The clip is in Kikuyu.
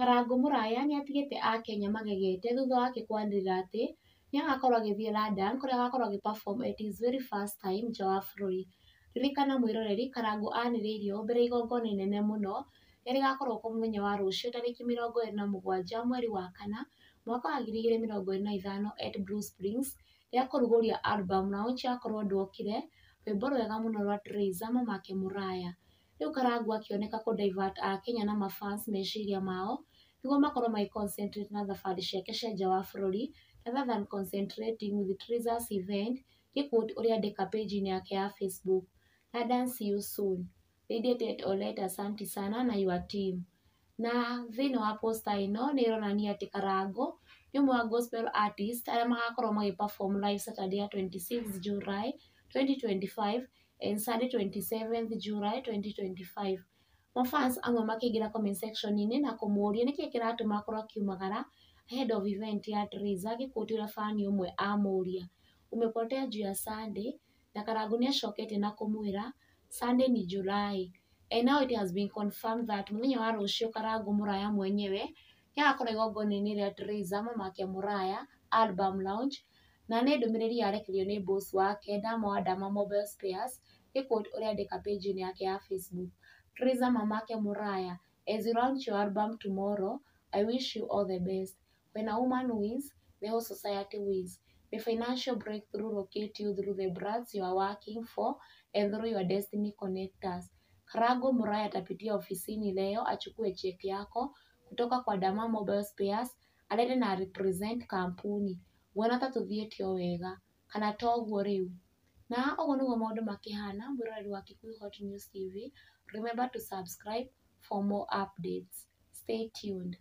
Karangũ Mũraya nĩatigĩte akenya magegete thutha wake kwanĩrĩra atĩ nĩagakorwo agĩthiĩ London kũrĩa agakorwo agĩ perform at his very first time nja wa bũrũri. Ririkana mwĩroreri, Karangũ anĩrĩire ũũ mbere ya igongona inene mũno rĩrĩa rĩgakorwo kuo mũthenya wa rũciũ tarĩki 27 mweri wa kana mwaka wa 2025 at Blue Springs rĩa kũrugũria album launch ya Korwo Ndwokire, rwĩmbo rwega mũno rwa Trayzor Mamake Mũraya. Rĩu Karangũ akĩoneka kũ divert akenya na mafans meciria mao nĩguo makorwo magĩ concentrate na thabarĩ ciake cia nja wa bũrũri rather than concentrating with Trayzor's event, ngĩ quote ũrĩa andĩka page-inĩ yake ya Facebook. London see you soon. Radiated Oleta asante sana na your team. Na thĩinĩ wa poster ĩno nĩ ĩronania atĩ Karangũ nĩ ũmwe wa gospel artist arĩa magakorwo magĩ perform live Saturday ya 26 July 2025 and Sunday 27th July 2025. Mafans amwe makĩingĩra comment section-inĩ na kũmũria nĩkĩĩ kĩratũma akorwo akiumagara ahead of event ya Trayzor, agĩ quote ũrĩa fan ũmwe amũria, "Umepotea juu ya Sunday?" Na Karangũ nĩacoketie na kũmwĩra, "Sunday ni July." And now it has been confirmed that mũthenya wa rũciũ Karangũ Mũraya mwenyewe nĩagakorwo igongona-inĩ rĩa Trayzor Mamake Mũraya album launch, na nĩ ndũmĩrĩri yarekereirio nĩ boss wake Dama wa Dama Mobile Spares, ngĩ quote ũrĩa andĩka page-inĩ yake ya Facebook. "Trayzor Mamake Mũraya, as you launch your album tomorrow, I wish you all the best. When a woman wins, the whole society wins. May financial breakthrough locate you through the brands you are working for and through your destiny connectors. Karangũ Mũraya atapitia ofisini leo achukue cheki yako kutoka kwa Dama Mobile Spares alete na represent kampuni. Nguona ta tũthiĩte o wega kana toguo rĩu?" Na ũguo nĩguo maũndũ makĩhana. Mwĩroreri wa Kikuyu Hot News TV, remember to subscribe for more updates. Stay tuned.